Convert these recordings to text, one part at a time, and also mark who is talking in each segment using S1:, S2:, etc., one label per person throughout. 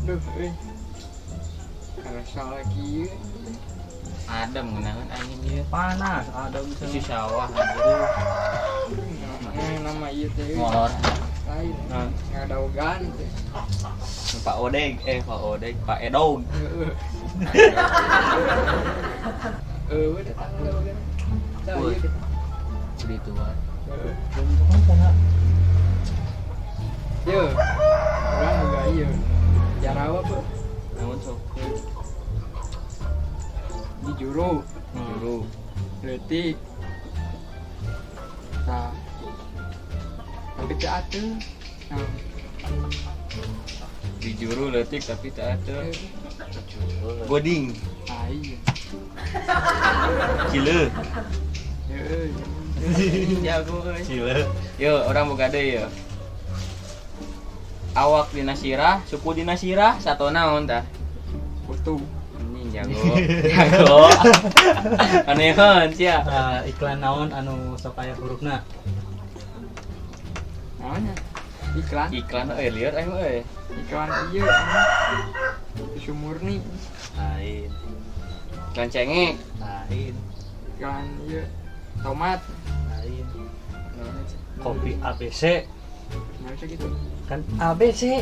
S1: Duh euy. Karasa lagi.
S2: Adem ngeunangan angin ieu.
S3: Panas, adem
S2: Isi sawah anjir.
S1: Nama ieu teh.
S2: Molor.
S1: Lain. Ngadaogan teh.
S4: Pak Odeg, Pak Odeg, Pak Edog.
S1: Heeh, datang ngadaogan. Dah ieu kita.
S2: Beli tua.
S1: Yo. Urang boga ieu. Jarawa apa?
S4: Naon sok?
S1: Di juru.
S4: Juru.
S1: Leutik. Tah. Tapi teu atuh. Nah.
S2: Di juru leutik tapi teu atuh.
S4: Goding.
S1: Lain.
S4: Cile.
S1: Heeh.
S2: Jago euy.
S4: Cile.
S2: Yo, urang boga deui yo. Awak dina sirah, suku dina sirah, sato naon tah?
S1: Kutu.
S2: Anjing jago. Jago. Anehan sia.
S3: Iklan naon anu sok aya hurufna?
S1: Naonnya? Iklan.
S2: Iklan euy lieur aing euy.
S1: Iklan ieu. Susu murni.
S3: Lain.
S2: Iklan cengek.
S3: Lain.
S1: Iklan ieu tomat.
S3: Lain. Kopi ABC.
S1: Nah, bisa gitu.
S3: Kan ABC.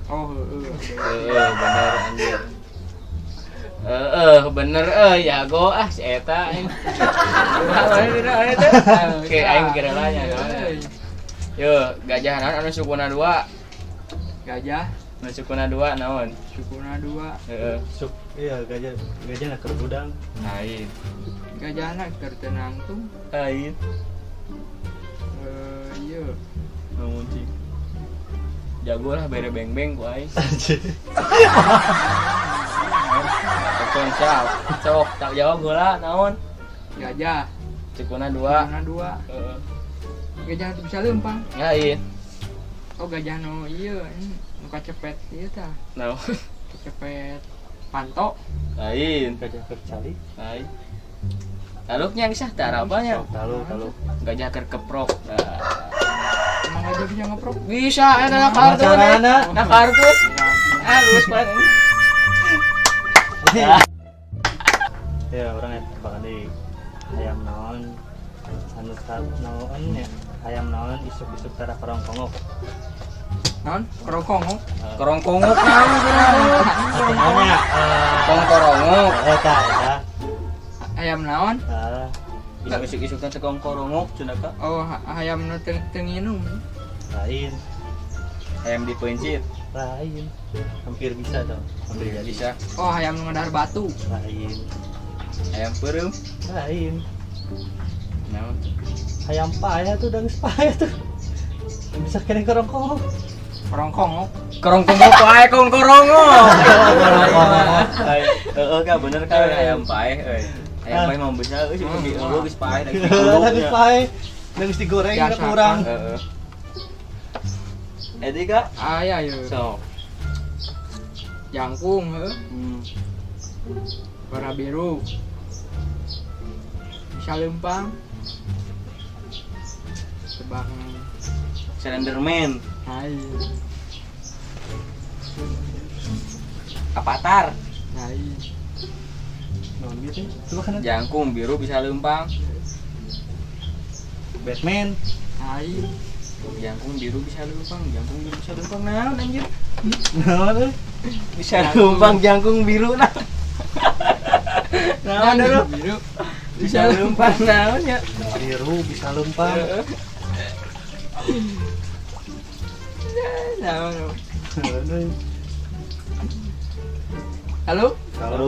S1: Oh, heeh.
S2: Heeh, bener anjir. Heeh, bener euy jago ah si eta aing. Oke, aing mikir heula nya. Yo, gajah naon anu sukuna dua?
S1: Gajah
S2: Anu sukuna dua naon?
S1: sukuna dua.
S2: Heeh.
S3: Suk iya gajah gajah na keur budang.
S2: Lain.
S1: Gajahna keur teu nangtung.
S4: Lain.
S1: Ieu.
S4: Naon cing?
S2: Jago lah bere beng-beng ku aing.
S3: Anjir.
S2: Telepon siap. Sok, tak jawab heula naon?
S1: Gajah
S2: Sukuna dua.
S1: sukuna dua.
S2: Heeh.
S1: Gajah teu bisa leumpang.
S2: Lain.
S1: Oh, gajah nu ieu nu kacepet ieu tah.
S2: Naon?
S1: Kacepet panto.
S4: Lain.
S3: Gajah keur cali.
S2: Lain. Taluknya geus ah teu arapanya.
S3: Sok taluk taluk.
S2: Gajah keur keprok. Nah.
S1: Emang gajah bisa ngeprok?
S2: Bisa eta na kartun.
S3: Carana?
S2: Na kartun. Ah, lulus banget.
S3: Ya orang eta tebakan deui. Hayam naon anu naon ya? Hayam naon isuk-isuk tara korongkongok.
S1: Naon? Kerongkongok.
S2: Korongkongok naon cenah.
S3: Atau naonnya?
S2: Kongkorongok.
S3: Eta eta.
S1: Ayam naon?
S3: Tah,
S4: Isuk-isuk teh kong korongok cenah ka.
S1: Oh, hayam nu teu nginum.
S3: Lain,
S2: Hayam dipeuncit.
S3: lain. Hampir bisa dong. Hampir jadi.
S2: Bisa.
S1: Oh, hayam nu ngadahar batu.
S3: Lain,
S2: Hayam peureum.
S3: lain.
S2: Naon?
S3: Hayam payah tuh, dangis payah tuh. Bisa kena kerongkong.
S1: Kerongkongok.
S2: Korongkongok wae kongkorongok.
S3: Kerongkongok.
S4: Heeh ka bener ka
S2: Hayam paeh euy.
S4: Hayam paeh mah bisa euy sih di eueuh geus paeh da
S3: Dangis payah. Dangis digoreng
S1: Biasa,
S3: ka kurang.
S2: Heeh.
S4: Edi ka?
S1: Aya ieu.
S2: Sok.
S1: Jangkung heuh. Warna biru. Bisa leumpang. Tebak.
S4: Slenderman,
S1: Hai.
S2: Avatar.
S1: Hai.
S3: Naon gitu? Coba kan
S2: Jangkung biru bisa leumpang.
S3: Batman.
S1: Hai.
S2: Jangkung biru bisa leumpang, jangkung biru bisa leumpang naon anjir?
S3: Naon euy?
S4: Bisa leumpang jangkung biru nah. Naon dulu?
S1: Biru.
S2: Bisa leumpang naon ya?
S3: Biru bisa leumpang.
S1: Naon.
S3: Naon euy?
S1: Halo?
S3: Halo.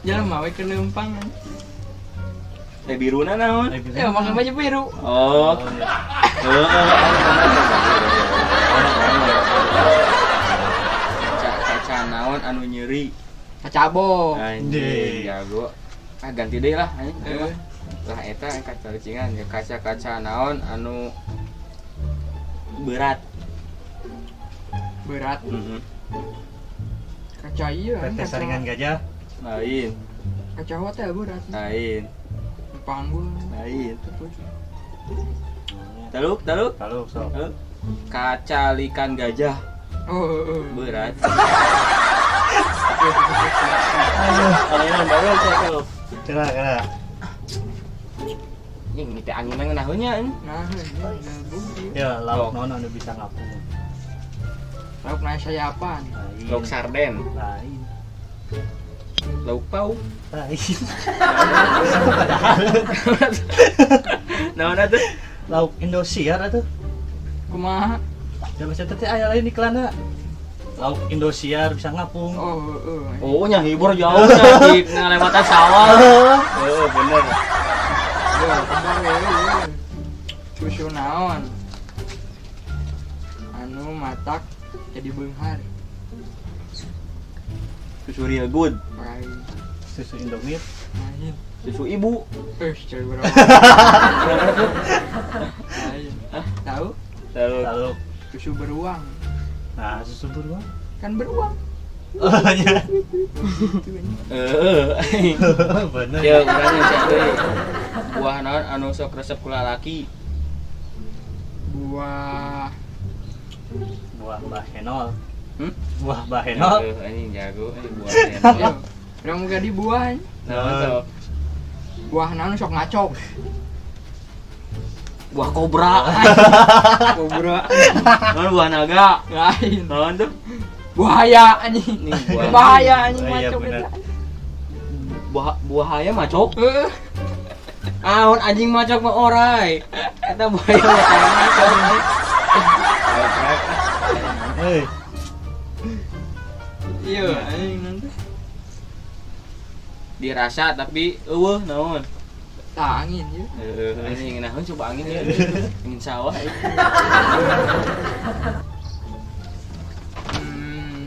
S1: Jalan mah we keur leumpang.
S4: Teh biruna naon?
S1: Ya make baju biru.
S4: Oh. Heeh.
S2: Kaca naon anu nyeri?
S1: Kacabo.
S2: Anjing, jago. Ah ganti deui lah anjing.
S1: Heeh.
S2: Lah eta kaca ucingan ya kaca-kaca naon anu
S4: Berat.
S1: Berat.
S4: Heeh.
S1: Kaca ieu.
S3: PT saringan gajah.
S4: Lain,
S1: Kaca hotel berat.
S4: lain,
S1: Panggul.
S4: lain. Taluk, taluk.
S3: Taluk sok.
S4: Taluk.
S2: Kacalikan gajah.
S1: Oh,
S2: Berat.
S4: Kalau yang baru tuh.
S3: Kena kena.
S2: Ini teh angin ngeunahnya.
S1: Nah,
S3: ya lauk naon anu bisa ngapung.
S1: Lauk nasi sayapan.
S2: Lauk sarden.
S3: Lain.
S2: Lauk pau.
S3: Lain.
S2: Naon atuh?
S3: Lauk Indosiar atuh.
S1: Kumaha?
S3: Da bahasa teh aya lain iklanna. Lauk Indosiar bisa ngapung.
S1: Oh, heeh.
S2: Oh, nya hibur jauh nya di ngalewatan sawah. Heeh, bener.
S1: Susu naon anu matak jadi beunghar.
S4: Susu real good.
S1: Lain.
S3: Susu Indomie.
S1: Lain.
S4: Susu ibu.
S1: Cewek berapa? Lain. Tahu?
S2: Tahu.
S3: Tahu.
S1: Susu beruang.
S3: Nah, susu beruang.
S1: Kan beruang.
S3: Oh iya.
S2: Heeh.
S3: Bener.
S2: Ya, urang cek deui. Buah naon anu sok resep ku lalaki?
S1: Buah
S3: Buah bahenol.
S2: Hmm?
S3: Buah bahenol.
S2: Heeh, anjing jago anjing buah bahenol.
S1: Urang muga di buah.
S2: Naon sok?
S1: Buah naon sok ngacok.
S4: Buah kobra.
S1: Kobra.
S4: Naon buah naga.
S1: Lain.
S4: Naon tuh?
S1: Buaya anjing. Bahaya anjing macok eta.
S4: Buah buaya macok.
S1: Heeh.
S2: Aon anjing macok mah orai. Eta buaya mah macok.
S3: Hei.
S1: Iya, anjing nanti.
S2: Dirasa tapi eueuh naon.
S1: Tah angin ya.
S2: Heeh, anjing naon coba angin ya. Angin sawah ieu.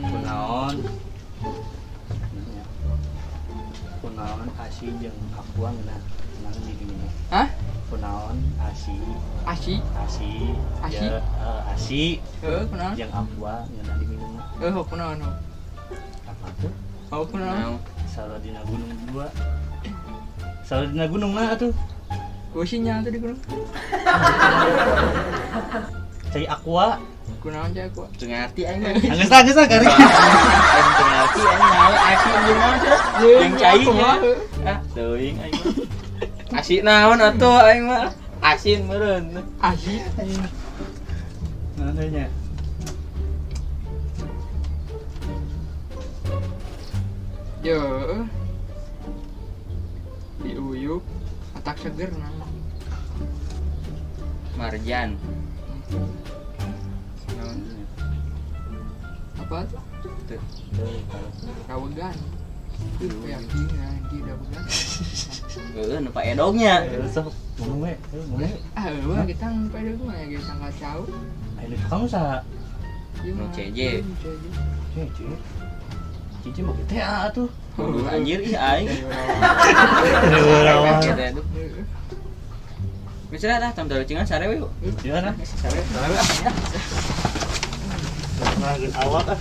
S3: Kunaon. Kunaon asi jeung aqua ngeunah nang di dinya.
S1: Hah?
S3: Kunaon asi.
S1: Asi?
S3: Asi.
S1: Asi.
S3: Asi.
S1: Heeh, kunaon?
S3: Jeung aqua ngeunah diminum.
S1: Heuh, kunaon?
S3: Apa tuh?
S1: Oh, kunaon?
S3: Selalu dina gunung dua. Selalu dina gunung mah atuh.
S1: Kusinya atuh di gunung.
S3: Cai aqua.
S1: Kunaon cai aqua?
S2: Teu ngarti aing mah.
S3: Anggeus lah, anggeus lah kari.
S2: Aing teu ngarti aing naon asi jeung naon cenah? Jeung cai nya. Ah, teuing aing mah. Asi naon atuh aing mah? Asin meureun.
S1: Asi.
S3: Naon deui nya?
S1: Yo. Diuyup otak seger nah.
S2: Marjan.
S1: Apa tuh? Rawegan. Yakin di rawegan.
S4: Heeh, nu Pak Edognya.
S3: Sok ngomong we, ngomong we.
S1: Ah, eueuh kita nu Pak Edog mah geus kacau.
S3: Aya nu tukang usaha.
S2: Nu CJ.
S3: CJ. CJ mah TA atuh.
S2: Aduh anjir ih aing. Bisa lah, tam dalu cingan sare we.
S3: Iya nah.
S2: Sare.
S3: Sare. Nah, awak ah.